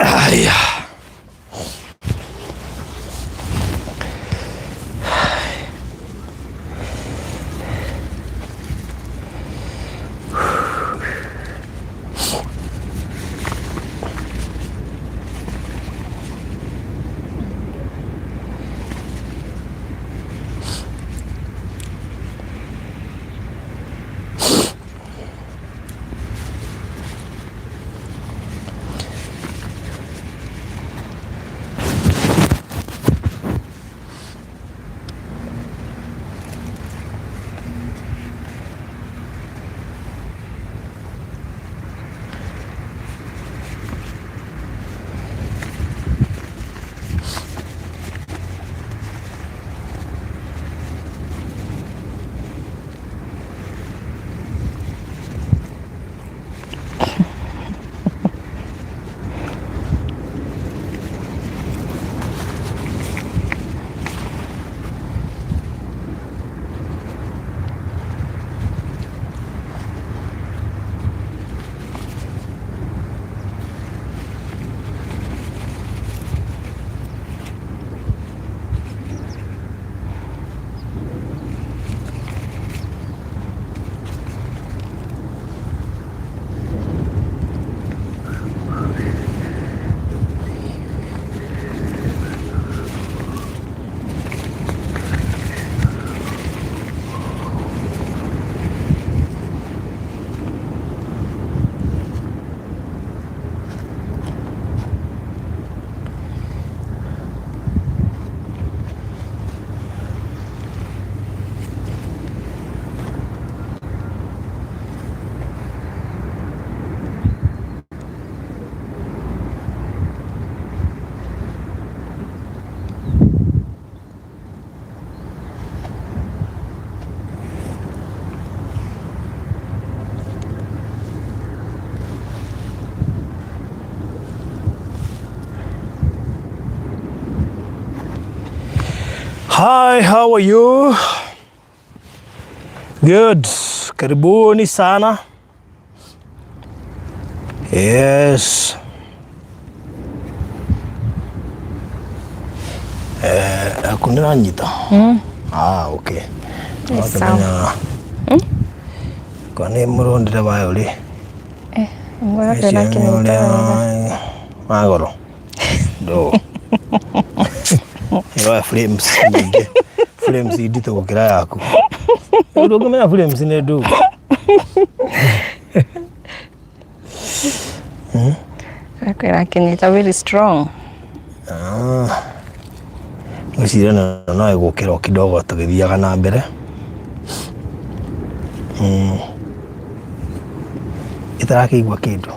Aya. Hi, how are you? Good. Karibuni sana. Yes. Eh, akundĩranyita? Ah, okay. Ni sawa. Kwa nĩ mũrũndĩre wayo rĩ? Eh, ngoja tena kinita. Magoro. Ndo. Ĩroya frames nyingĩ. Frames nditũ gũkĩra yaku. Ndũngĩmenya frames nĩ ndũ. Kwĩra kinyita very strong. Ah. Ngwĩciria no no ĩgũkĩra o kidogo tũgĩthiaga na mbere. Ĩtarakĩigua kĩndũ.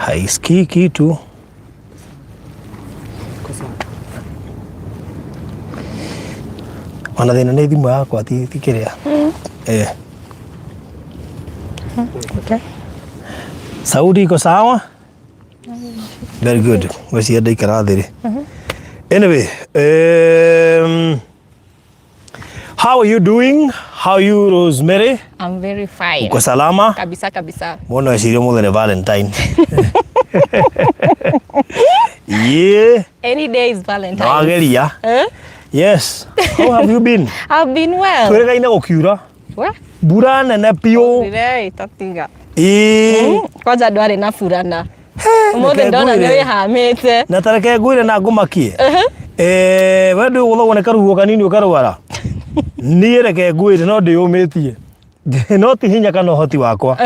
Haisikii kitu. Ona thĩna nĩ thimũ yakwa ti ti kĩrĩa. Eh. Okay. Sauti iko sawa? Very good. Ngwĩciria ndaikara thĩ rĩ. Anyway, how are you doing? How are you Rosemary? I'm very fine. Uko salama? Kabisa kabisa. Mbona weciria ũmũthĩ nĩ Valentine? Yeah, Any day is Valentine's. nawageria. Eh? Yes. How have you been? I've been well. Twĩrĩgaine gũkiura. We? Mbura nene biũ. Rĩrĩ tatiga. Ĩĩ. Kwanja ndwarĩ na burana. Ũmũthĩ Reke ndona nĩ ngwĩre. wĩhamĩte. Na ta reke ngwĩre na ngũmakie. Eh, we ndũĩ gũthogwo nĩ karuhuho kanini ũkarwara. Niĩ reke ngwĩre no ndĩyũmĩtie. No ti hinya kana ũhoti wakwa.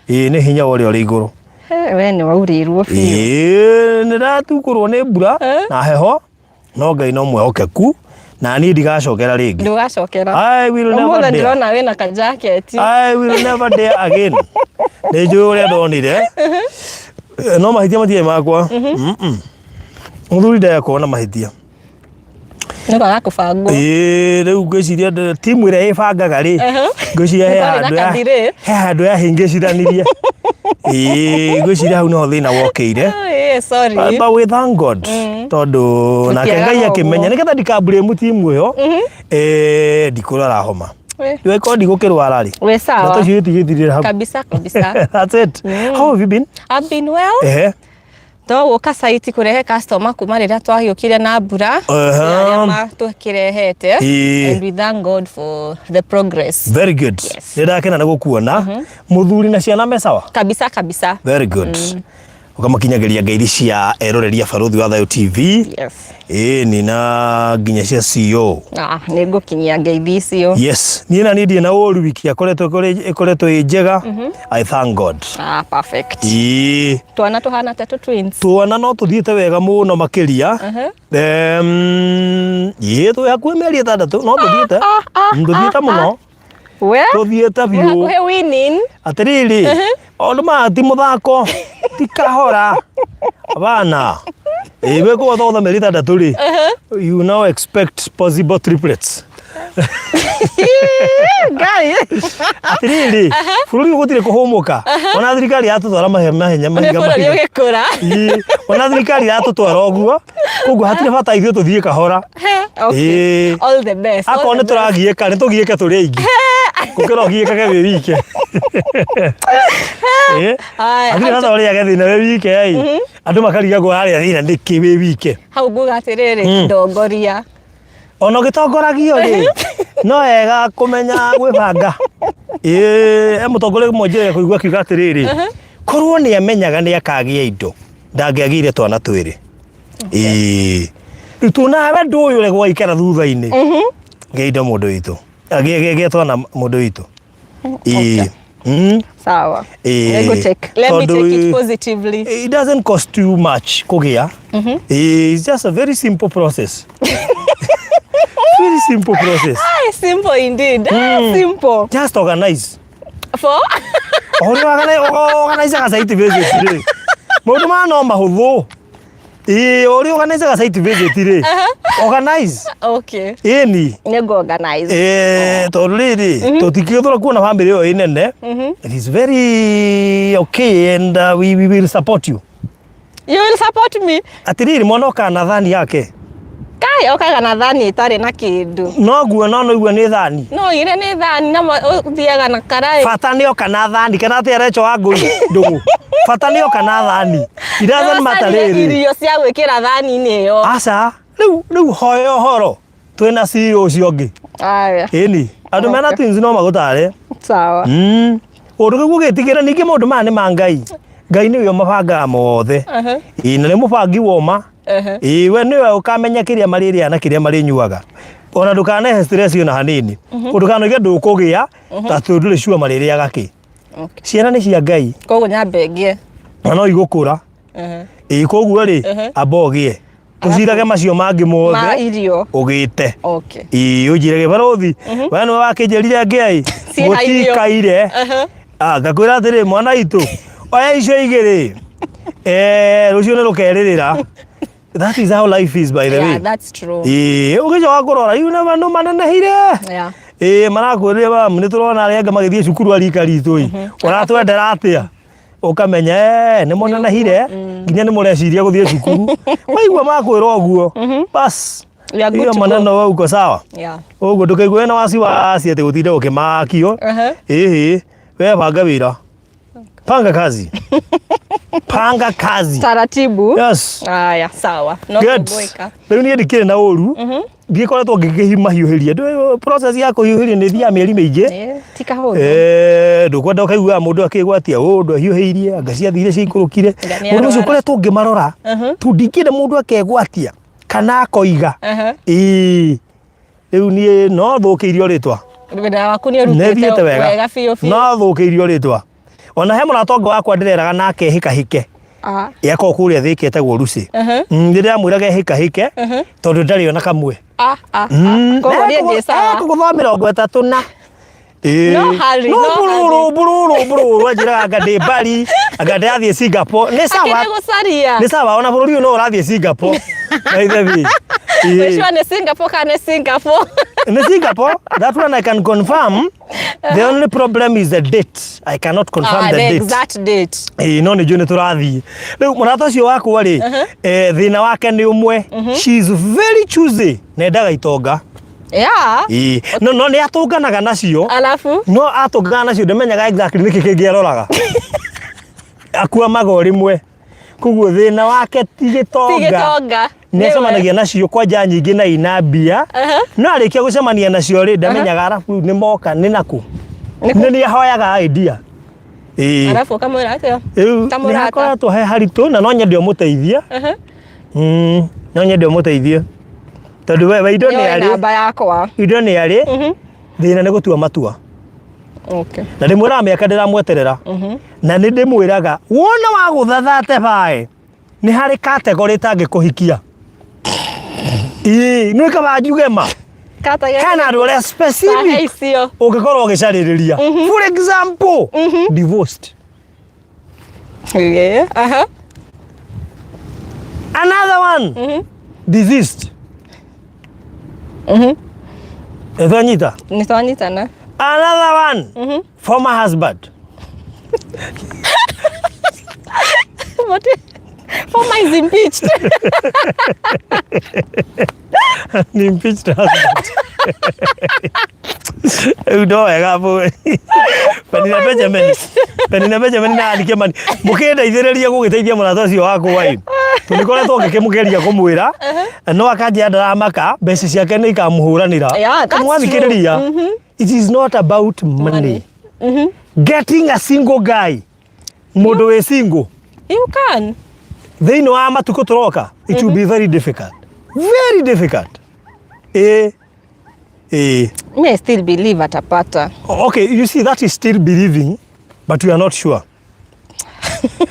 Ĩĩ nĩ hinya wa ũrĩa ũrĩ igũrũ. Eh, We nĩ waurĩirwo biũ. Ĩĩ nĩ ndatukũrwo nĩ mbura na heho no Ngai no mwĩhokeku na niĩ ndigacokera rĩngĩ. Ndũgacokera. I will never Ũmũthĩ dare. ndĩrona wĩna kajaketi. I will never dare again. Nĩ njũĩ ũrĩa ndonire. Eh, No mahĩtia matiarĩ makwa. Mm-mm. Mũthuri ndekwo na mahĩtia. Nĩ kwaga kũbangwo. Ĩĩ rĩu ngwĩciria timu ĩrĩa ĩbangaga rĩ ngwĩciria he Nĩ kwarĩ na handũ ya kathirĩ. he handũ yahĩngĩcithanirie. Ĩĩ ngwĩciria hau nĩho thĩna wokĩire. Oh, eh, sorry. But we thank God tondũ nake Tũtiagaga Ngai akĩmenya ũguo. nĩgetha ndikablame timu ĩyo eh, ndikũrora homa. We. Rĩu angĩkorwo ndigũkĩrwara rĩ We sawa. ndeto icio itigĩthirĩra hau. Kabisa kabisa. That's it. How have you been? I've been well. Ehe. Tũgũka site kũrehe customer kuma rĩrĩa twagĩũkire na mbura. Aha. Arĩa matũkĩrehete. And we thank God for the progress. Very good. Yes. Nĩ ndakena nĩ gũkuona. Mũthuri na ciana me sawa? Kabisa kabisa. Very good. Ũkamakinyagĩria ngeithi cia eroreri a Barũthi wa Thayũ TV. Yes. Ĩni na nginya cia CEO. Ah, nĩ ngũkinyia ngeithi icio. Yes, niĩ na niĩ ndirĩ na ũru wiki akoretwo ĩkoretwo ĩ njega. I thank God. Ah, perfect. Ĩĩ. Twana tũhana ta tũ twins. Twana no tũthiĩte wega mũno makĩria. Ĩĩ twĩ hakuhĩ mĩeri 6 no tũthiĩte. Tũthiĩte mũno. We? Tũthiĩte biũ. Hakuhĩ winning. Atĩrĩrĩ, maũndũ maya ti mũthako, ti kahora. Bana. Ĩĩ wĩ kũgotha mĩeri 6 rĩ, you now expect possible triplets. Ngai. Atĩrĩrĩ, bũrũri ũyũ gũtirĩ kũhũmũka. Ona thirikari yatũtwara mahenya Nĩ mahiga bũrũri mahiga. ũgĩkũra. Ĩĩ, ona thirikari yatũtwara ũguo, koguo hatirĩ bata ithuĩ tũthiĩ kahora. Okay. Ĩĩ. All the best. all Akorwo the nĩ tũragiĩka, nĩ tũgiĩke tũrĩ aingĩ. Gũkĩra ũgiĩkage wĩ wike. Ĩĩ. Haya, Hatirĩ bata ũrĩage thĩna wĩ wike ĩ. Andũ makarigagwo ũrarĩa thĩna nĩkĩ wĩ wike. Hau nguga atĩrĩrĩ, ndongoria. Ona ũgĩtongoragio rĩ, no wega kũmenya gwĩbanga. Ĩĩ, he mũtongoria ũmwe njĩrĩga kũigua akiuga atĩrĩrĩ, korwo nĩ amenyaga nĩ akagĩa indo, ndangĩagĩire twana twĩrĩ. Ĩĩ. Rĩu tuonaga wendo ũyũ ũrĩa gwaikara thutha-inĩ. Gĩa indo mũndũ witũ. Gĩa twana mũndũ witũ. Ĩĩ. Sawa. Ĩĩ. Let me take, let me Tondũ, take it positively. It doesn't cost too much kũgĩa. Ĩĩ, it's just a very simple process. Very simple process. Ah, simple indeed. Ah, simple. Just organize. For? Ũrĩa organizaga site visit rĩ. Maũndũ maya no mahũthũ. Ĩĩ, ũrĩa organizaga site visit rĩ. Organize. Okay. Ĩni. Nĩ ngũ organize. Tondũ rĩrĩ, tũtingĩgĩthũra kuona bamĩrĩ ĩyo ĩ nene. It is very okay and we will support you. You will support me. Atĩrĩrĩ, mwana okaga na thani yake. Kai okaga na thani ĩtarĩ na kĩndũ. Noguo no noigua nĩ thani. No ire nĩ thani na ũthiaga na karai. Bata nĩ oka na thani kana atĩ arecho wa ngũi ndũgũ. Bata nĩ oka na thani. It doesn't matter rĩrĩ. Irio cia gwĩkĩra thani-inĩ ĩyo. Aca, rĩu hoya ũhoro twĩna CEO ũcio ũngĩ. Aya. Ĩni, andũ mena twins no magũtare. Sawa. Ũndũ kĩu ũgĩtigĩra ningĩ maũndũ maya nĩ ma Ngai. Ngai nĩwe ũmabangaga mothe. Ĩĩ na nĩ mũbangi woma. Ĩĩ we nĩwe ũkamenya kĩrĩa marĩrĩa na kĩrĩa marĩnyuaga. Ona ndũkanehe stress ona hanini. Ndũkanoige ndũkũgĩa ta tondũ ndũrĩ sure marĩrĩaga kĩ. Okay. Ciana nĩ cia Ngai Koguo nyambe ngĩe. na no igũkũra. Ĩĩ koguo rĩ amba ũgĩe. Tũcirage macio mangĩ Ma mothe irio. ũgĩte. Okay. Ĩĩ ũnjĩrage barũthi we nĩwe wakĩnjĩrire ngĩa ĩ Ciĩna irio. mũtikaire. Ah, ngakwĩra atĩrĩ mwana witũ oya icio igĩrĩ rũciũ nĩ rũkerĩrĩra. That is how life is by the way. Yeah, that's true. Ĩĩ ũgĩcoka kũrora you never know manenehire. Yeah. Ĩĩ marakwĩrire mamu nĩ tũrona arĩa angĩ magĩthiĩ cukuru a rika ritũ ĩ ũratwendera atĩa? Ũkamenya nĩ monenehire nginya nĩ mũreciria gũthiĩ cukuru. Waigua makwĩra ũguo bas We are good hiyo to go. maneno wewe uko sawa. Yeah. Ũguo ndũkaigua wĩna wasiwasi atĩ gũtinda ũkĩmakio. Ĩhĩ, we banga wĩra. Panga kazi. Panga kazi. Taratibu. Yes. Aya, sawa. No Good. kũgwĩka. Rĩu niĩ ndikĩrĩ na ũru. Ndikoretwo ngĩkĩmahiũhĩria. Ndũĩ process ya kũhiũhĩria nĩ ĩthiaga mĩeri mĩingĩ. Ti kahũthũ. Ndũkwenda ũkaiguaga mũndũ akĩgwatia ũũ ahiũhĩirie anga ciathire ciikũrũkire. Nga nĩ Mũndũ ũcio arwara. ngoretwo ngĩmarora. Tondũ ndingĩenda mũndũ akegwatia kana akoiga. Ĩĩ. Rĩu niĩ no thũkĩirio rĩtwa. Wĩra waku nĩ Nĩ ũrutĩte thiĩte wega. wega biũ biũ. No thũkĩirio rĩtwa. Ona he mũrata ũngĩ wakwa ndĩreraga nake hĩkahĩke. Yakorwo kũrĩa Thĩka etagwo Lucy. Ndĩramwĩraga ehĩkahĩke tondũ ndarĩ ona kamwe. Koguo niĩ ndĩ sawa. Ekũgũthwa 30 na. No hurry, No no mbũrũrũ hurry. mbũrũrũ mbũrũrũ anjĩraga anga ndĩ Bali anga ndĩrathiĩ Singapore. Nĩ sawa. Akĩrĩ gũcaria. Nĩ sawa ona bũrũri ũyũ no ũrathiĩ Singapore. By the way. Which one is Singapore kana nĩ Singapore? Nĩ Singapore, that one I can confirm. The only problem is the date. I cannot confirm the the date. exact date. Ĩĩ no nĩ njũĩ nĩ tũrathiĩ. Rĩu mũrata ũcio wakwa rĩ, thĩna wake nĩ ũmwe. She is very choosy. Na endaga itonga. Yeah. Ĩĩ. No no nĩ atũnganaga nacio. Alafu? No atũnganaga nacio ndamenyaga exactly nĩkĩ kĩngĩ aroraga. Akuamaga o rĩmwe. Koguo thĩna wake ti Ti gĩtonga. gĩtonga. Nĩ acemanagia nacio kwanja nyingĩ na ina mbia. No arĩkia gũcemania nacio rĩ, ndamenyaga arabu rĩu nĩ moka nĩ nakũ. Nĩ kũ? Nĩ nĩ ahoyaga idea. Ĩĩ. Arabu ũkamwĩra atĩa? Rĩu Ta nĩ mũrata. hakoretwo he haritũ na no nyende ũmũteithie. No nyende ũmũteithie. Tondũ we indo nĩ Nĩoĩ arĩ. namba yakwa. Indo nĩ arĩ. Thĩna nĩ gũtua matua. Okay. Na ndĩmwĩraga mĩaka ndĩramweterera. Na nĩ ndĩmwĩraga wona wagũthathate bae nĩ harĩ kategori ĩtangĩkũhikia. Ĩĩ nĩ kaba njuge ma. Category. Hena andũ arĩa Sahe specific icio. ũngĩkorwo ũgĩcarĩrĩria. For example, divorced. Yeah. Aha. Another one, deceased. Nĩtwanyita? Nĩtwanyitana. Another one, former husband. But former is impeached. Ni impeached husband. Rĩu no wega Penina Benjamin. Penina Benjamin na Ann Kimani. Mũkĩndeithĩrĩria gũgĩteithia mũrata ũcio wakwa ĩ. Tũnĩkoretwo ngĩkĩmũgeria kũmwĩra no akanjĩra ndaramaka mbeca ciake nĩ ikamũhũranĩra. Yeah, that's Mwathikĩrĩria. It is not about money. Getting a single guy. Mũndũ wĩ single You can. thĩinĩ wa matukũ tũroka it will be very difficult. Very difficult. Ĩ ĩ Me, I still believe atapata. Okay, you see that is still believing but we are not sure.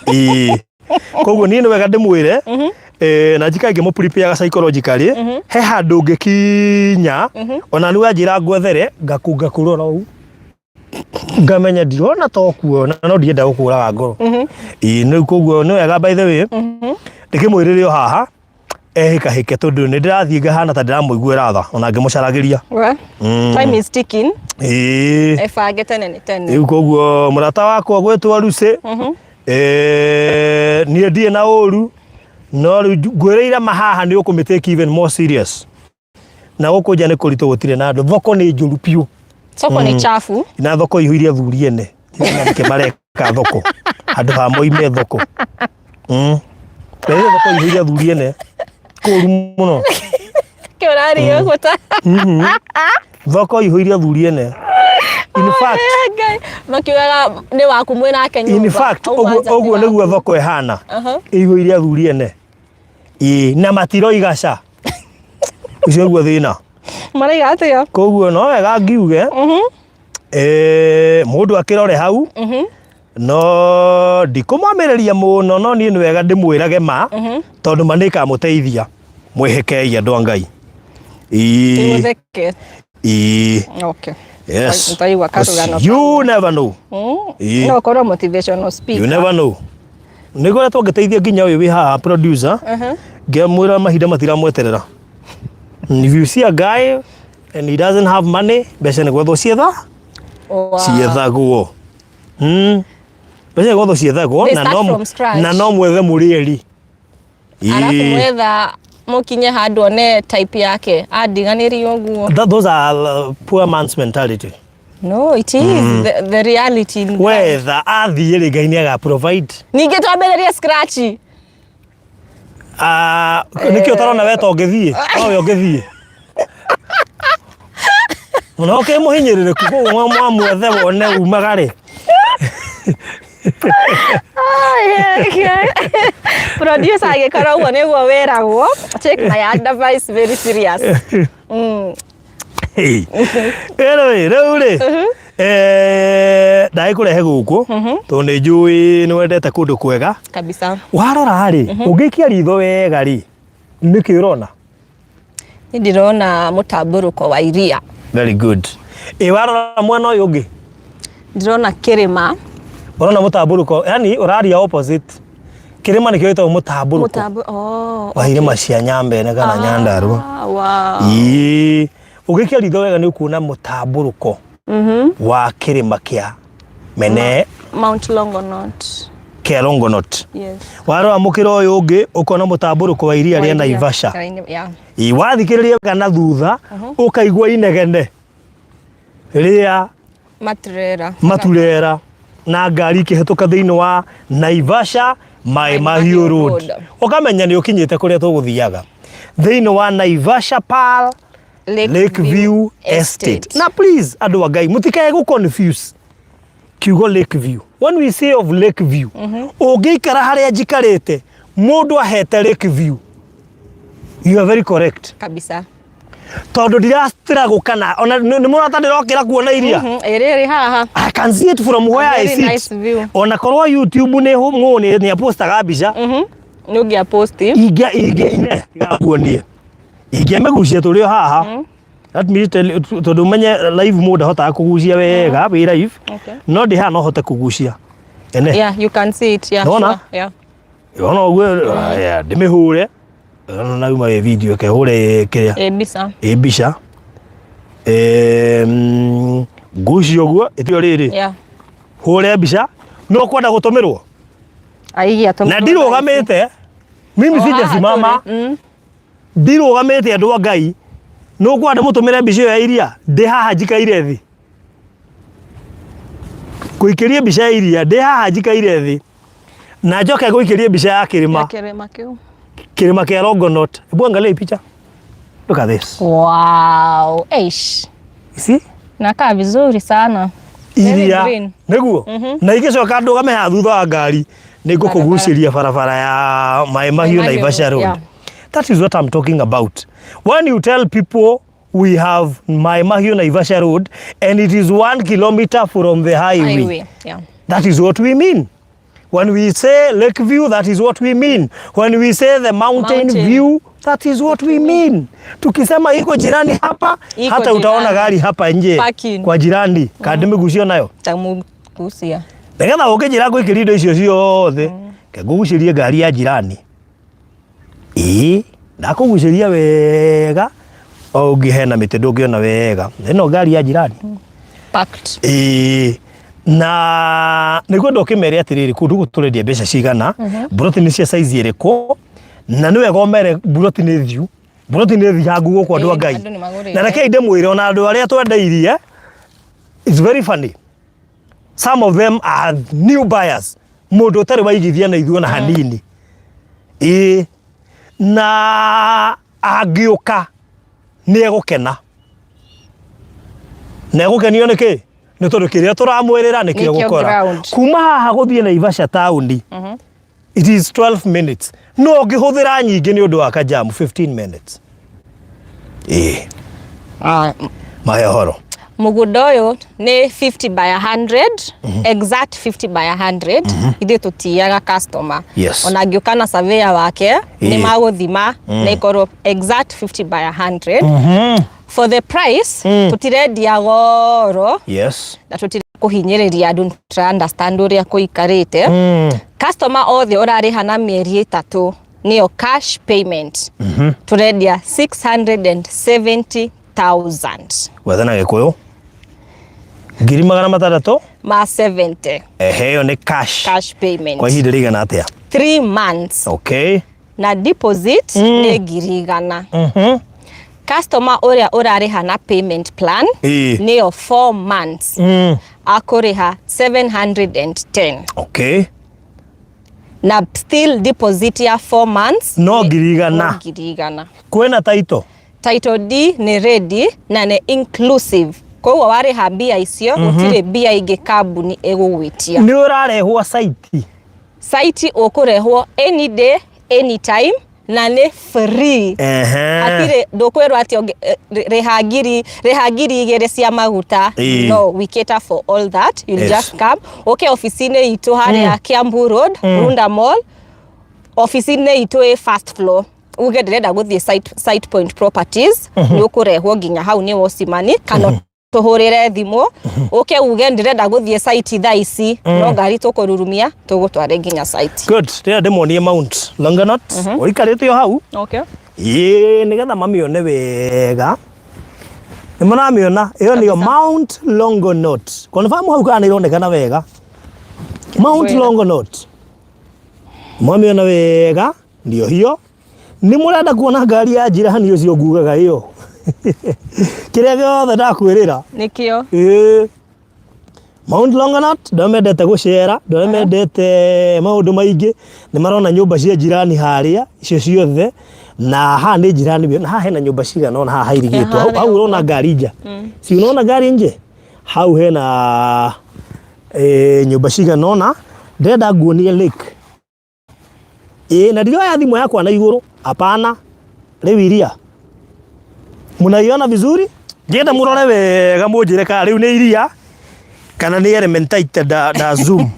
Ĩĩ. Koguo niĩ nĩ wega ndĩmwĩre na njikae ngĩmũ-prepare psychologically he handũ ngĩkinya ona nĩ wanjĩra ngwethere ngakũrora ũũ ngamenya ndirona to kuona no ndienda gũkũraga ngoro. Ĩĩ nĩ koguo nĩ wega by the way ndĩkĩmwĩrĩre o haha ehĩkahĩke tondũ nĩ ndĩrathiĩ ngahana ta ndĩramũiguĩra tha ona ngĩmũcaragĩria. Well, time is ticking. Ĩĩ. Ebange tene nĩ tene. Rĩu koguo mũrata wakwa gwĩtwo Lucy niĩ ndirĩ na ũru no rĩu ngwĩrĩire ma haha nĩ ũkũmĩ take even more serious na gũkũ nja nĩ kũritũ gũtirĩ na andũ thoko nĩ njũru biũ Soko ni chafu. na thoko ihũire athuri ene nĩkĩ mareka thoko handũ ha moime thoko. Na ĩyo thoko ihũire athuri ene kũru mũno. Kĩ ũraria ũguo ta Thoko ihũire athuri ene. In fact, Ngai makiugaga nĩ waku mwĩ nake nyũmba. in fact Auma ũguo nja ti ũguo waku. nĩguo thoko ĩhana. Ĩihũire athuri ene. Ĩĩ na matiroiga ca. Ũcio nĩguo thĩna. Maraiga atĩa? Koguo no wega ngiuge mũndũ akĩrore hau no ndikũmwamĩrĩria mũno no niĩ nĩ wega ndĩmwĩrage ma tondũ ma nĩ ĩkamũteithia. Mwĩhĩkei andũ a Ngai. Ĩĩ. Mũtheke. Ĩĩ. Okay. Yes. Nitaigua karũgano. You never know. Ĩĩ. No ũkorwo motivational speaker. You never know. Nĩ ngoretwo ngĩteithia nginya ũyũ wĩ haha producer. Ngĩmwĩra mahinda matiramweterera. If you see a guy and he doesn't have money, mbeca nĩ gwethwo cietha Wow. ciethagwo. Mbeca nĩ gwethwo ciethagwo They na start no from scratch. na no mwethe mũrĩ erĩ. Arabu Ĩĩ. mwetha mũkinye handũ one type yake andiganĩrie ũguo. Those are poor man's mentality. No, it is the reality. in Wetha athiĩ rĩ Ngai nĩ aga provide. Ningĩ twambĩrĩrie scratch. Ah, nĩkĩ ũtarona we ta ũngĩthiĩ? No we ũngĩthiĩ. Mũno ũkĩmũhinyĩrĩrĩku koguo mwamwethe wone umaga rĩ. Producer agĩkorwo ũguo nĩguo wĩragwo. Take my advice very serious. Hey. Anyway, rĩu rĩ ndagĩkũrehe gũkũ tondũ nĩ njũĩ nĩ wendete kũndũ kwega. Kabisa. Warora rĩ, ũngĩikia ritho wega rĩ, nĩkĩ ũrona? Niĩ ndĩrona mũtambũrũko wa iria. Very good. Ĩ warora mwena ũyũ ũngĩ? Ndĩrona kĩrĩma. Ũrona mũtambũrũko, yani ũraria opposite. Kĩrĩma nĩkĩo gĩtagwo mũtambũrũko. Mũtambu oh. Wa irĩma cia Nyambene kana Nyandarua. Wow. Ĩĩ. Ũngĩikia ritho wega nĩ ũkuona mũtambũrũko wa kĩrĩma kĩa Mene Mount Longonot. Kĩa Longonot. Yes. Warora mũkĩra ũyũ ũngĩ ũkona mũtambũrũko wa iria rĩa Naivasha. Yeah. Ĩĩ, wathikĩrĩria wega na thutha ũkaigua inegene rĩa Maturera. Maturera na ngari ikĩhetũka thĩinĩ wa Naivasha Mai Mahiũ Road, ũkamenya nĩ ũkinyĩte kũrĩa tũgũthiaga thĩinĩ wa Naivasha Pearl Lake View Estate. Na please andũ a Ngai mũtikae gũ confuse kiugo Lake View. When we say of Lake View, ũngĩikara harĩa njikarĩte mũndũ ahete Lake View, you are very correct. Kabisa. Tondũ ndirastruggle kana ona nĩ mũrata ndĩrokĩra kuona iria. Ĩrĩ ĩrĩ haha. I can see it from where I Very sit. nice view. Ona korwo YouTube nĩ mũ nĩ nĩ apostaga mbica. Nĩ ũngĩa post. Ingĩa ingĩa ine ngakuonie. Ingĩamĩgucia tũrĩ o haha. Let me tell you, tondũ menye live mũndũ ndahotaga kũgucia wega wĩ live. Okay. No ndĩ haha no hote kũgucia. Ene. Yeah, you can see it. Yeah, Nĩwona? sure. Yeah. Ona ũguo aya, ndĩmĩhũre. Ona na yuma ĩ video ke hũre kĩrĩa. Ĩ mbica. Ĩ mbica. Ngucie ũguo ĩtio rĩrĩ. Yeah. Hũre mbica. No kwenda gũtũmĩrwo. Aigia Na ndirũgamĩte. Mimi sijasimama. Ndirũgamĩte andũ a Ngai. No kwenda mũtũmĩre mbica ĩyo ya iria. Ndĩ haha njikaire thĩ. Ngũikĩrie mbica ya iria ndĩ haha njikaire thĩ. Na njoke ngũikĩrie mbica ya kĩrĩma. Kĩrĩma kĩu. Kĩrĩma kĩa Longonot. Hebu angalia hii picha. Look at this. Wow. Eish. You see? Nakaa vizuri sana. Very Iria. green. Nĩguo. Na igĩcoka ndũgame haha thutha wa ngari nĩ ngũkũgucĩria barabara ya Mai Mahiũ Mahiũ, Naivasha Road. yeah. That is what I'm talking about. When you tell people we have Mai Mahiũ Naivasha Road and it is 1 kilometer from the highway. Highway. Yeah. That is what we mean. When we say lake view, that is what we mean. When we say the mountain, Mountain. view, that is what we mean. Tukisema iko jirani hapa, Iko hata utaona jirani. gari hapa nje Parking. kwa jirani kandi mĩgucio nayo Tamugucia. nĩgetha ũngĩnjĩra ngũikĩria indo icio ciothe ke ngũgucĩrie ngari ya jirani ĩĩ ndakũgucĩria wega o ũngĩ hena mĩtĩ ndũngĩona wega ĩno ngari ya jirani Packed. Ĩĩ na nĩguo ndũkĩmere atĩrĩrĩ kũndũ gũkũ tũrendia mbeca cigana mburoti nĩ cia size ĩrĩkũ na nĩ wega ũmere mburoti nĩ thiu mburoti nĩ thiangu gũkũ andũ a Ĩĩ, Ngai andũ nĩ magũrĩte. na rekei ndĩmwĩre ona andũ arĩa twendeirie it's very funny some of them are new buyers mũndũ ũtarĩ waigithia na ithuĩ ona hanini ĩĩ na angĩũka nĩ egũkena na egũkenio nĩ kĩ nĩ tondũ kĩrĩa tũramwĩrĩra nĩkĩo Nĩkĩo gũkora ground. kuma haha gũthiĩ Naivasha taũni it is 12 minutes no ũngĩhũthĩra nyingĩ nĩ ũndũ wa kajamu 15 minutes ĩĩ Ah, mahe ũhoro mũgũnda ũyũ nĩ 50 by 100 exact 50 by 100 ithuĩ tũtiaga customer Yes. ona angĩũka na surveyor wake nĩ Ĩĩ. magũthima na ĩkorwo exact 50 by 100 for the price tũtirendia goro yes na tũtire kũhinyĩrĩria andũ tũra understand ũrĩa kũikarĩte customer othe ũrarĩha na mĩeri ĩtatũ nĩyo cash payment tũrendia 670,000 wetha na gĩkũyũ 670,000 ma 70 ehe ĩyo nĩ cash cash payment kwa ihinda rĩigana atĩa 3 months okay na deposit nĩ 100,000 customer ũrĩa ũrarĩha na payment plan Ĩĩ. nĩyo 4 months akũrĩha 710 okay na still deposit ya 4 months No nĩ- 100,000. no 100,000. kwĩna title Title D nĩ ready na nĩ inclusive koguo warĩha mbia icio gũtirĩ mbia ingĩ kambuni ĩgũgwĩtia nĩ ũrarehwo site site ũkũrehwo any day anytime na nĩ free ehe hatirĩ ndũkwĩrwo atĩ rĩha 2,000 cia maguta Ĩĩ. no we cater for all that you'll Yes. just come ũke ofici-inĩ itũ harĩa Kiambu Road Runda Mall ofici-inĩ itũ ĩ first floor uge ndĩrenda gũthiĩ site point properties nĩ ũkũrehwo nginya hau nĩ wocimani kana tũhũrĩre thimũ ũke uge ndĩrenda gũthiĩ site thaa ici no ngari tũkũrurumia tũgũtware nginya site good ndĩrenda ndĩmuonie Mount Longonot ũikarĩte o hau okay. ĩĩ nĩgetha mamĩone wega nĩ mũramĩona ĩyo nĩyo Mount Longonot confirm hau kana nĩ ĩronekana wega Mount Wega. Longonot mwamĩona wega ndio hiyo nĩ mũrenda kuona ngari ya njirani ũcio ngugaga ĩyo kĩrĩa gĩothe ndakwĩrĩra nĩkĩo ĩĩ Mount Longonot andũ arĩa mendete gũcera, andũ arĩa mendete maũndũ maingĩ, nĩ marona nyũmba cia jirani harĩa, icio ciothe, na haha nĩ jirani, na haha hena nyũmba cigana ũna haha hairigĩtwo. Hau hau ũrona ngari nja. Si unaona ngari nje? Hau hena nyũmba cigana ũna. Ndĩrenda nguonie lake. Ĩĩ na ndiroya thimũ yakwa na igũrũ. Hapana. Rĩu iria. Mnaiona vizuri? Ngĩenda mũrore wega mũnjĩre kana rĩu nĩ iria kana nĩ Elementaita da, da zoom.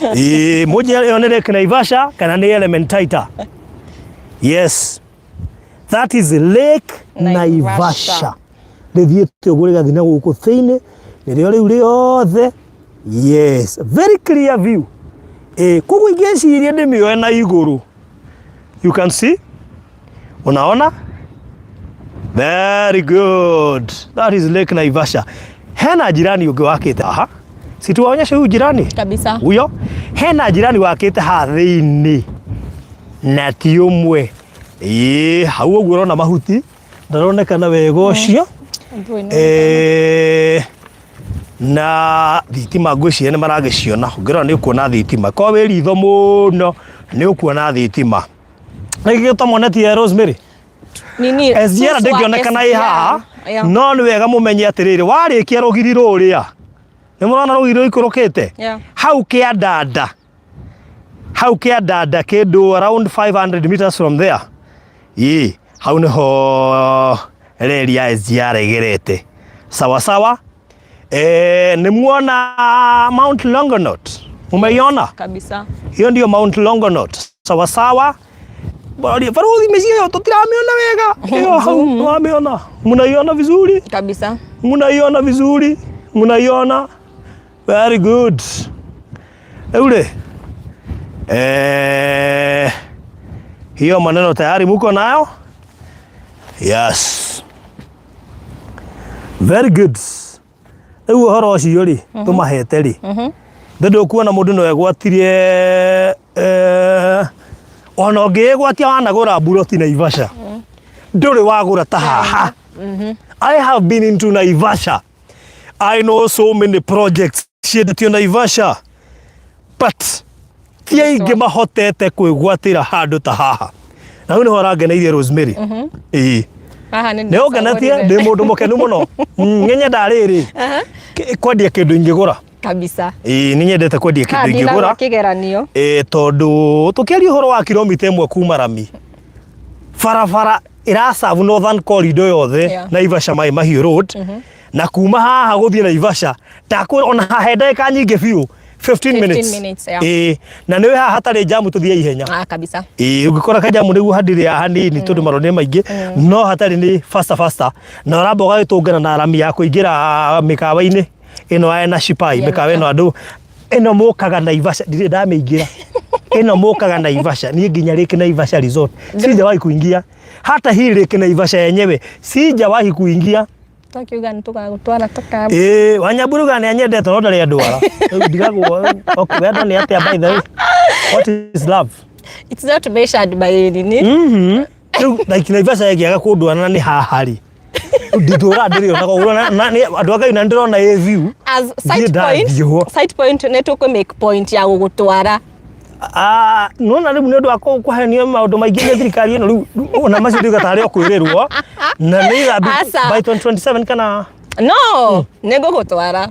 Ĩĩ mũnjĩre ĩyo nĩ Lake Naivasha kana nĩ Elementaita. Yes. That is Lake Naivasha. Naivasha. Rĩthiĩte ũguo rĩgathiĩ na gũkũ thĩinĩ nĩrĩo rĩu rĩothe. Yes, very clear view. Koguo ingĩciria ndĩmĩoe na igũrũ. You can see? Unaona? Very good. That is Lake Naivasha. Hena jirani ũngĩ wakĩte haha. Si tuwaonyeshe huyu jirani? Kabisa. Huyo. Hena jirani wakĩte haha thĩinĩ. Na ti ũmwe. Ĩĩ, hau ũguo ũrona mahuti. Ndaronekana wega ũcio. Na thitima ngwĩciria nĩ maragĩciona. Ũngĩrora nĩ ũkuona thitima. Korwo wĩ ritho mũno nĩ ũkuona thitima. Nĩkĩ gĩtomonetie Rosemary? Nini, SGR Suswa ndĩngĩonekana ĩ haha SGR. Yeah. no nĩ wega mũmenye atĩrĩrĩ warĩkia rũgiri rũrĩa nĩ mũrona rũgiri rũikũrũkĩte Yeah. hau kĩandanda hau kĩandanda kĩndũ around 500 meters from there ĩ hau nĩho reri ya SGR ĩgerete sawa sawa. Nĩ muona Mount Longonot, mumeiona? Kabisa. Hiyo ndio Mount Longonot sawa sawa. Bali baruthi mĩciĩ ĩyo tũtiramiona wega ĩyo hau nĩwamĩona, mnaiona vizuri? Kabisa. Mnaiona vizuri? Mnaiona? Very good. Rĩu rĩ hiyo maneno tayari muko nayo? Yes. Very good. Rĩu ũhoro ũcio rĩ tũmahete rĩ thĩ ndũkuona mũndũ no egwatirie ona ũngĩĩgwatia wanagũra mburoti Naivasha ndũrĩ wagũra ta haha. I have been into Naivasha. I know so many projects ciendetio Naivasha but ti aingĩ mahotete kwĩgwatĩra handũ ta haha. Na hau nĩho ũrangeneirie Rosemary. Ĩĩ. Haha nĩ Nĩ ũngenetie ndĩ mũndũ mũkenu mũno. Nĩ nyendaga rĩrĩ kwendia kĩndũ ingĩgũra. Kabisa. Ĩĩ nĩ nyendete kwendia Haha kĩndũ ndinagwa ingĩgũra. kĩgeranio. Ĩĩ tondũ tũkĩaria ũhoro wa kilomita ĩmwe kuma rami barabara ĩracabu Northern Corridor yothe Naivasha Mai Mahiũ Road na kuma haha gũthiĩ Naivasha ndakwĩra ona haha he ndagĩka nyingĩ biũ 15 minutes. Minutes, yeah. Ĩĩ na nĩ haha hatarĩ jamu tũthiĩ ihenya. Ah, kabisa. Ĩĩ ũngĩkora kajamu nĩguo hadirĩ ya hanini tondũ marori nĩ maingĩ no hatarĩ nĩ faster faster na ũramba ũgagĩtũngana na rami ya kũingĩra mĩkawa-inĩ ĩno ya Nashipai mĩkawa ĩno andũ ĩno mũkaga Naivasha ndirĩ ndamĩingĩra ĩno mũkaga Naivasha niĩ nginya Lake Naivasha Resort sijawahi kuingia hata hii Lake Naivasha yenyewe sijawahi kuingia. Twakiuga nĩ tũgagũtwara tũka. Ĩĩ Wanyamburuga nĩ anyendete no ndarĩ andwara. Rĩu ndigagwo okay, wendo nĩ atĩa by the way? What is love? It's not measured by nini. Rĩu like Naivasha ĩngĩaga kũndwara na nĩ haha rĩ nditũra ndĩrĩonaga ũguo andũ a Ngai na ndĩrona ĩ view. As Ndiĩ site point, ndathiĩ ho. site point nĩ tũkũ make point ya gũgũtwara. Ah, nona rĩu nĩ ũndũ wa kũhenio maũndũ maingĩ nĩ thirikari ĩno rĩu ona macio ndiuga tarĩ o kwĩrĩrwo na nĩ either Aca. by 2027 kana No, nĩ ngũgũtwara.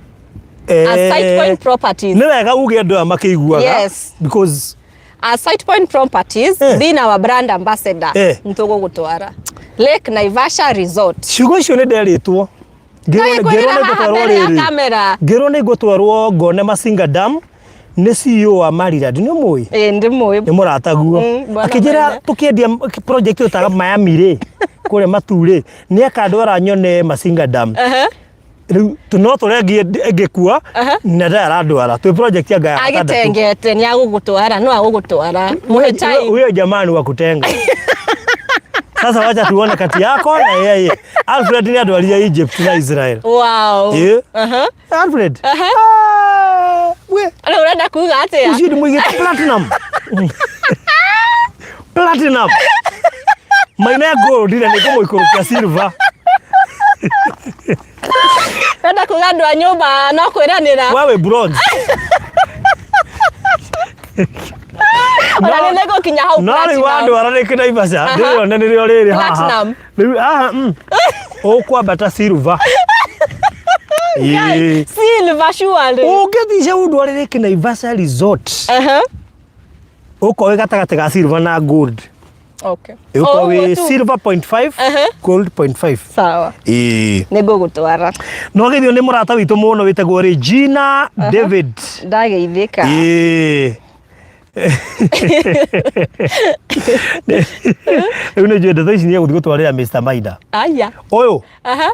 As site point properties. Nĩ wega uge andũ aya makĩiguaga Yes. because As Site Point Properties, being our brand ambassador, nĩ tũgũgũtwara Lake Naivasha Resort. Ciugo icio nĩ nderĩtwo. Ngĩrwo Ngwĩrĩra nĩ haha ngũtwarwo mbere ya rĩrĩ. kamera. Ngĩrwo nĩ ngũtwarwo ngone Masinga Dam nĩ CEO wa Maryland nĩ ũmũĩ? Ĩĩ ndĩmũĩ. Nĩ mũrataguo. Bwana Akĩnjĩra Maina. tũkĩendia project ĩyo taga Miami rĩ kũrĩa Matu rĩ nĩ akandwara nyone Masinga Dam. Rĩu no tũrengie ngĩkua na ndarĩ arandwara twĩ project ya ngaya gatandatũ. Agĩtengete nĩ agũgũtwara no agũgũtwara. Mũhe time. Huyo jamaa ni wa kutenga. Sasa wacha tuone kati yako na yeye. Alfred ni andwaria Egypt na Israel. Wow. Alfred. Ah, we. Rĩu ũrenda kuga atĩa? Ucio nĩ mũigĩte platinum. Platinum. Maina ya gold na nĩ ngũmũikũrũkia silver. Ũrenda kuga kuga andũ a nyũmba no kwĩranĩra. Wewe bronze. Ona nĩ nĩgũkinya hau No rĩu platinum. wandwara rĩngĩ Naivasha, ndĩrĩone nĩrĩo rĩrĩ haha. Platinum. Rĩu aha, ũkwambata silver. Ĩĩ. Silver surely. Ũngĩthiĩ ũndware rĩngĩ Naivasha resort, ũkorwo wĩ gatagatĩ ga silver na gold. Okay. Ũkorwo O wĩ ũguo tu. silver point five, gold point five. Sawa. Ĩĩ. Nĩ ngũgũtwara. No geithio nĩ mũrata witũ mũno wĩtagwo Regina David. Ndageithĩka. Ĩĩ. Rĩu nĩ njũĩ ndeto ici nĩ egũthiĩ gũtwarĩra Mr. Maida. Aya. Ũyũ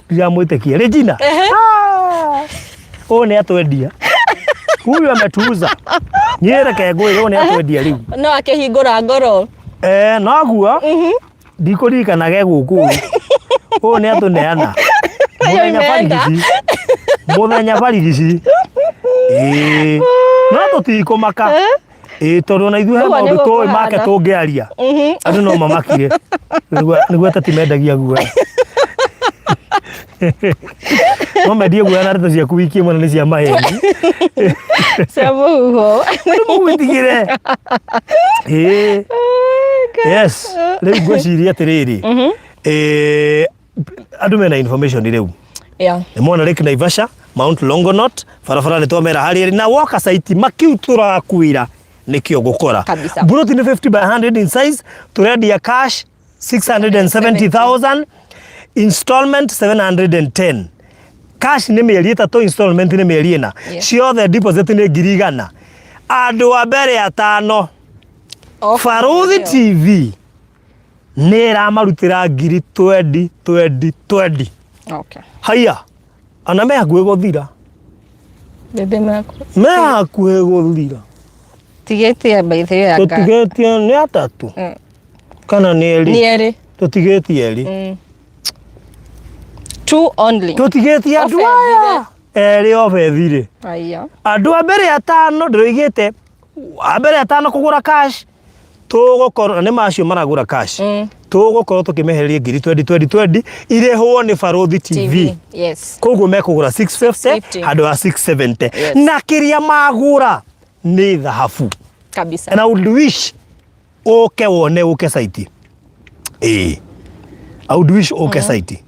ndiramwĩtĩkia. Regina. Ah! Ũyũ nĩ atwendia. Huyu ametuuza. Niĩ reke ngwĩre ũyũ nĩ atwendia rĩu. No akĩhingũra ngoro. Eh, noguo ndikũririkana ge gũkũ ũyũ nĩ atũneana mũthenya imeenda. barigici mũthenya barigici ĩĩ no tũtikũmaka ĩĩ tondũ ona ithuĩ he Ũguo maũndũ nĩguo tũĩ make kũhana. tũngĩaria andũ no mamakire nĩguo ateti mendagia guoya no mendie guoya na ndeto ciaku wiki ĩmwe na nĩ cia maheni Cia mũhuho. andũ mũgwĩtigĩre ĩĩ yes rĩu ngwĩciria atĩrĩrĩ eh, andũ mena information rĩu nĩ mona Lake Naivasha Mount Longonot barabara nĩ twamera harĩa ĩrĩ na woka site makiu tũrakwĩra nĩkĩo ngũkora Kabisa. Mburoti nĩ 50 by 100 in size tũrendia cash 670,000 installment 710 cash nĩ mĩeri ĩtatũ installment nĩ mĩeri ĩna ciothe deposit nĩ 100,000 andũ a mbere atano Barũthi TV nĩ ĩramarutĩra ngiri twendi twendi twendi Okay. haiya ona me hakuhĩ gũthira Bebe maku. me hakuhĩ gũthira Tigĩtie by the way anga. tũtigĩtie nĩ atatũ kana nĩ erĩ Nĩ erĩ. tũtigĩtie erĩ Two only. tũtigĩtie andũ Obe aya erĩ obe thirĩ Aya. andũ a mbere atano ndĩroigĩte a mbere atano kũgũra cash tũgũkorwo na nĩ macio maragũra cash tũgũkorwo tũkĩmehereria ngiri twendi twendi twendi irĩhwo nĩ Barũthi TV TV. Yes. koguo mekũgũra 650 650. handũ ha 670 Yes. na kĩrĩa magũra nĩ thahabu Kabisa. and I would wish ũke wone ũke site ĩĩ I would wish ũke site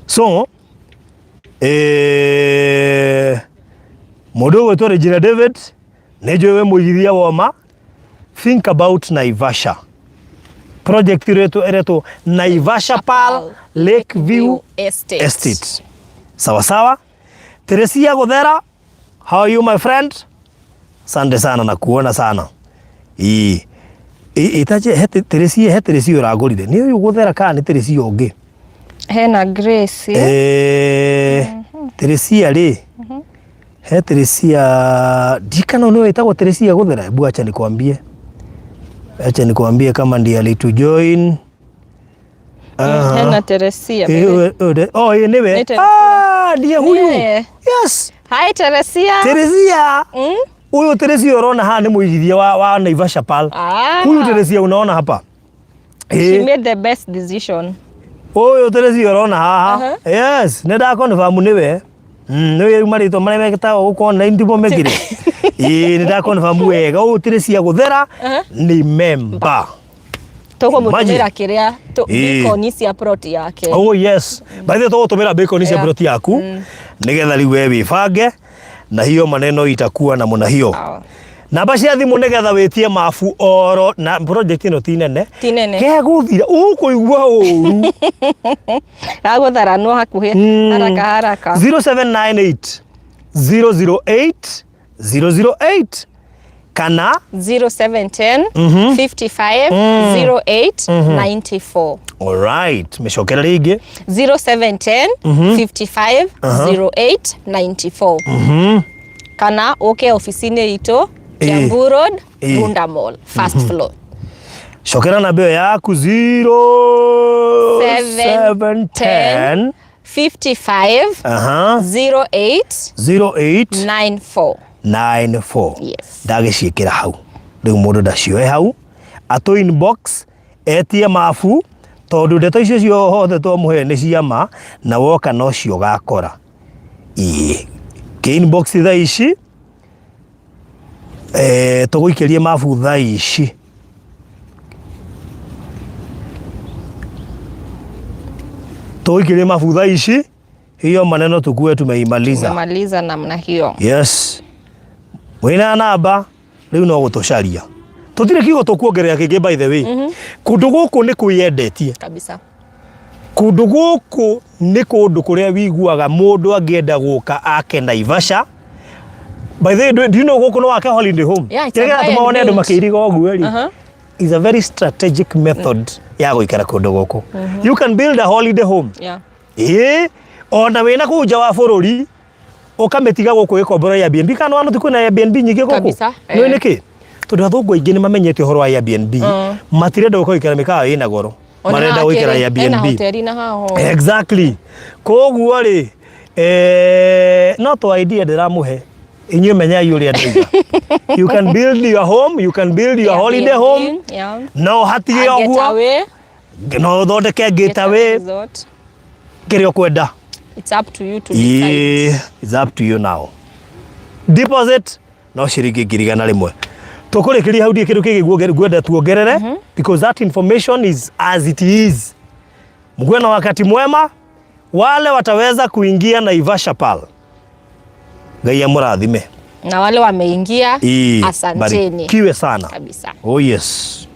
so eh, mũndũ ũgwĩtwo Regina David nĩ njũĩ wĩ mũigithia woma think about Naivasha project ĩretwo ĩretwo Naivasha Pearl Lake View Estate. Estate sawa sawa Teresia Guthera how are you my friend asante sana na kuona sana ii itache he Teresia he Teresia ũragũrire nĩ ũyũ Guthera kana nĩ Teresia ũngĩ Hena Grace. eh Teresia rĩ he Teresia ndikana nĩ wĩtagwo Teresia Guthera hebu acha nikwambie acha nikwambie kama ndiye alitujoin Hena Teresia. Eh, oh, ĩ nĩwe Nĩ Teresia. ah ndiye huyu Nĩwe. yes Hi Teresia. Teresia huyu Teresia unaona haha nĩ mũigithia wa Naivasha Pearl Ah. huyu Teresia unaona hapa She Eh, made the best decision. ũyũ Teresia ũrona haha yes nĩ ndakonfirm nĩwe nĩ rĩu marĩtwa marĩa metagwo gũkũ online ndimo mekire ĩĩ nĩ ndakonfirm wega ũyũ Teresia Gũthera nĩ member Tũkũmũtũmĩra kĩrĩa Ĩĩ. bacon cia plot yake. Oh yes. By the way tũgũtũmĩra bacon cia Yeah. plot yaku nĩgetha rĩu we wĩbange na hiyo maneno itakuwa namna hiyo. Sawa. Namba cia thimũ nĩgetha wĩtie mabu oro na project ĩno ti nene. Ti nene. Gegũthira ũkũigua ũru. Gagũtharanwo hakuhĩ haraka haraka. 0798 008 008 kana 0710 55 08 94. alright mĩcokere rĩngĩ 0710 55 08 94. Kana ũke ofici-inĩ itũ Kiambu Road, Ĩĩ. Runda Mall, first floor. cokera namba ĩyo yaku 0710 55 08 08 94. 94 Yes. ndagĩciĩkĩra hau rĩu mũndũ ndacioe hau atũ inbox etie mabu tondũ ndeto icio ciothe twamũhe nĩ cia ma na woka nocio ũgakora. Ĩĩ, kĩ inbox thaa ici, tũgũikĩrie mabu thaa ici. Tũgũikĩrie mabu thaa ici, hiyo maneno tukue tumeimaliza. Tumemaliza namna hiyo. Yes. Wĩna namba rĩu no gũtũcaria. Tũtirĩ kiugo tũkuongerera kĩngĩ by the way. Kũndũ gũkũ nĩ kwĩyendetie. Kabisa. Kũndũ gũkũ nĩ kũndũ kũrĩa wiguaga mũndũ angĩenda gũka ake Naivasha. By the way, do you know gũkũ no wake holiday home? Yeah, it's a Kĩrĩa buy kĩratũma and wone andũ build. makĩiriga ũguo rĩ. Is a very strategic method ya gũikara kũndũ gũkũ. You can build a holiday home. Ĩĩ, ona wĩna kũu nja wa bũrũri ũkamĩtiga gũkũ ĩkombora Airbnb kana wano ti kwĩna Airbnb nyingĩ gũkũ. Kabisa, Nĩũĩ eh. nĩkĩ? Tondũ athũngũ aingĩ nĩ mamenyete ũhoro wa Airbnb. Matirenda gũka gũikara mĩkawa ĩna goro. Marenda gũikara Ena Airbnb. hoteli na haho. Exactly. Koguo rĩ, no to idea ndĩramũhe. Inyuĩ menyai ũrĩa ndoiga. You can build your home, you can build your holiday home. Yeah. No hatige A ũguo. getaway. No ũthondeke getaway Resort. kĩrĩa ũkwenda. It's up to you to decide. Yeah, it's up to you now. Deposit no ciringi 100,000. Tũkũrĩkĩria hau ndirĩ kĩndũ kĩngĩ ngwenda tuongerere because that information is as it is. Mkuwe na wakati mwema. Wale wataweza kuingia Naivasha Pearl, Ngai amũrathime. Na wale wameingia, Ii, asanteni. barikiwe sana. Kabisa. Oh yes.